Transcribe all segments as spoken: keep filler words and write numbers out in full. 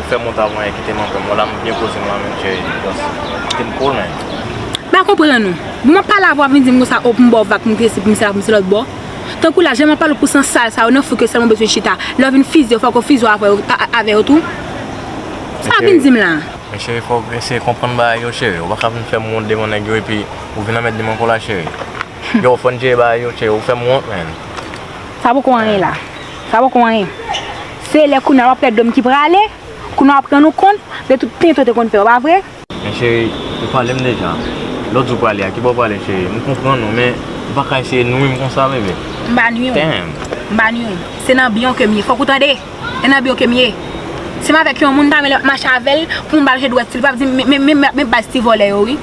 Fè m wont avan, kite m anpè. Mwen la, m byen poze m la, menm cheri. Just kite m cool, man. M pa konprann ou. Bon, m ap pale avè w, w ap vin di m konsa, o, pou m ba w vag, pou m te si, pou m sela, pou m se lòt bò. Tankou la, jan m ap pale w pou san sal sa yo, nan fou ke sèlman w bezwen chita. Lè w vin fize yo, fòk w fize w avè yo, a, a, avè yo tou. Sa w ap vin di m la? Men cheri, fò w eseye konprann bagay yo, cheri. Ou pa ka vin fè m wont devan nèg yo epi ou vin anmède m ankò la, cheri. Yo, fò n jere bagay yo, cheri. Ou fè m wont, man. Sa poko anyen la. Sa poko anyen. Se lè kounye a w ap pèdi dlo m ki prale, kounye a w ap rann ou kont de tout tenten w te konn fè, pa vre? Men cheri, ou pale m deja. Lè w di w prale a, ki bò w prale, cheri? M konprann ou, men ou pa ka eseye nwi m konsa, bebe. M pa nwi w. Damn. M pa nwi w. Se nan byen w ke m ye. Fòk ou tande. E nan byen w ke m ye. Si m avèk yon moun, m ta renmen lè m ap mache avè l, pou m ba l je dwèt sou li, pou l ap di m, men, men, men, men baz ti vòlè yo, wi.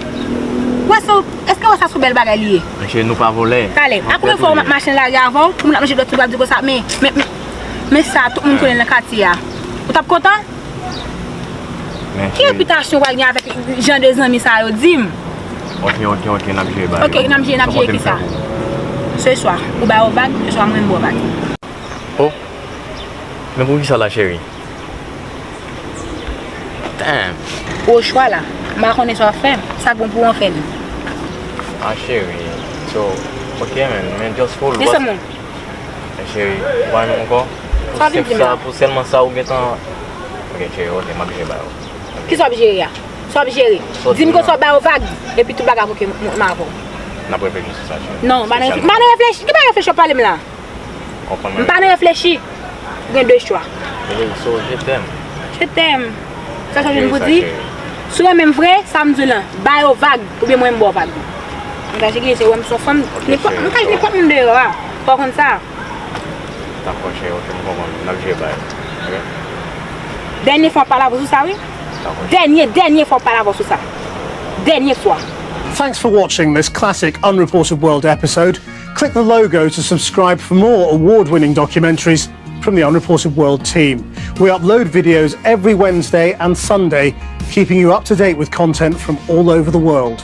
Ou wè sa, èske w wè sa se yon bèl bagay li ye? Men cheri, nou pa vòlè. Talè, a konbyen fwa m ap mache nan lari avè w, pou moun ap manje dwèt sou li, ap di konsa, men, men, men, men sa, tout moun konnen l nan katye a. Ou t ap kontan? Men cheri. Ki repitasyon w pral gen avèk jan de zanmi sa yo, di m? Ok, ok, ok, n ap jere bagay yo. Ok, n ap jere, n ap jere ki sa? Se swa, ou ba yo vag, se swa mwen m ba w vag. Oh, men poukisa la, cheri? Damn. Ou o chwa la. M pa konnen sa w ap fè. Sa k bon pou ou, ann fè li. Ah, cheri. So, ok, man. Men just hold. Dis mwen. Men cheri, ou pa renmen m ankò? Sa w vin di m la? Pou sèlman sa ou gentan. Ok, cheri, ok, m ap jere bagay yo. Kisa w ap jere a? Sa w ap jere? Di m konsa w ba yo vag, epi tout bagay pou ke m, m avè w. N ap reflechi sou sa, cheri. Non, m pa nan reflechi. M pa nan reflechi. Ki bagay reflechi w ap pale m la? Konprann mwen. M pa nan reflechi. Ou gen de chwa. Baby, so, je t'aime. Je t'aime. Sa sa jwenn pou di? Si w renmen m vre, sa m di w lan, ba yo vag, oubyen mwen m ba w vag. M ka cheke se wè m se yon fanm, nenpòt, m ka nenpòt moun deyò a. Fò w konn sa. Dakò, cheri, ok, m konprann. N ap jere bagay. Ok? Dènye fwa w pale avè w sou sa, wi. Dakò. Dènye, dènye fwa w pale avè w sou sa. Dènye fwa. Thanks for watching this classic Unreported World episode. Click the logo to subscribe for more award winning documentaries from the Unreported World team. We upload videos every Wednesday and Sunday, keeping you up to date with content from all over the world.